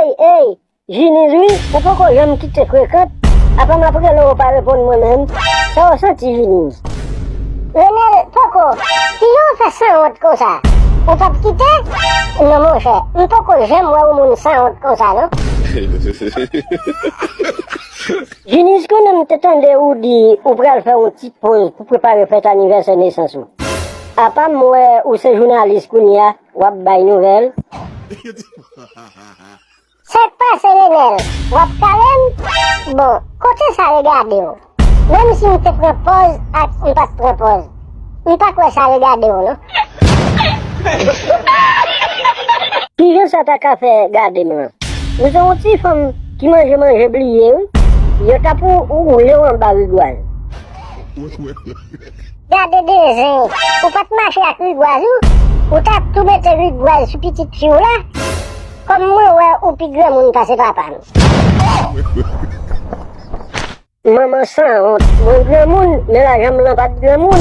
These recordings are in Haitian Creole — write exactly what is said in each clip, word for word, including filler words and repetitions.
Ey, ey, Jiniz wi, ou poko janm kite frekant. Apa m ap rele w ou pa reponn mwen menm. Sa w santi, Jiniz? Renèl, poko. Kijan w fè sanwont konsa? Ou p ap kite? Non, monchè, m poko janm wè yon moun sanwont konsa, non. Jiniz, konnen m te tande ou di ou pral fè yon ti poz pou prepare fèt anivèsè nesans ou. Apa m wè ou se jounalis kounye a, w ap bay nouvèl. Sa k pase, Renèl? W ap kale m? Bon, kote sa regade w? Menm si m te pran pòz ak m pa t pran pòz, m pa kwè sa regade w, non. Kijan sa ta ka fè gade m lan? Ou se yon ti fanm ki manje manje bliye, wi. Yo t ap ou, ou woule w anba rigwaz. Gade de zen, ou pa t mache ak rigwaz ou, ou t ap tou mete rigwaz sou pitit fi w la. Kòm mwen wè ou pi granmoun pase papa m. Manman sanwont, mwen granmoun, men lajan m lan pa t granmoun.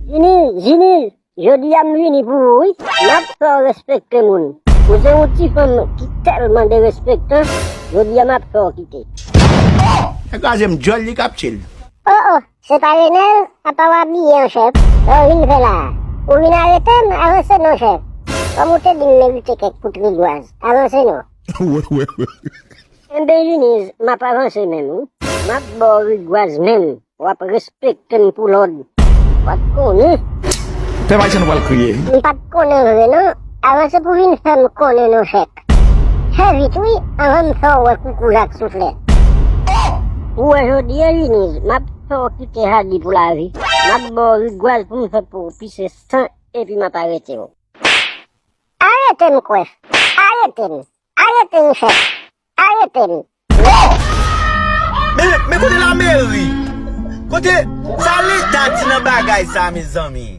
Jini, Jini, jodi a m vini pou ou wi. M ap fè w respekte moun. Ou se yon ti fanm ki tèlman derespektan, jodi a m ap fè w kite. Nèg la se m djòl li k ap tchil. Oh, oh, se pa Renèl, apa w abiye an chèf? Sa w vin fè la a? Ou vin arete m? Avanse non chèf. Kòm ou te di m merite kèk kout rigwaz, avanse non. Enben Jiniz, m ap avanse menm wi. M ap ba w rigwaz menm. W ap respekte m pou lòd. W ap konnen. Pèp ayisyen nou pral kriye. M pa t konnen vre non. Avanse pou vin fè m konnen non chèf. Fè vit wi, anvan m fè w wè koukou jak souflè. Ou wè jodi a Jiniz, m ap fè w kite Hadi pou lavi. M ap ba w rigwaz pou m fè pou w pise san epi m ap arete w. Arete m kwè. Arete m. Arete m chèf. Arete m. Men, men kote lameri? Kote sa leta di nan bagay sa, mezanmi?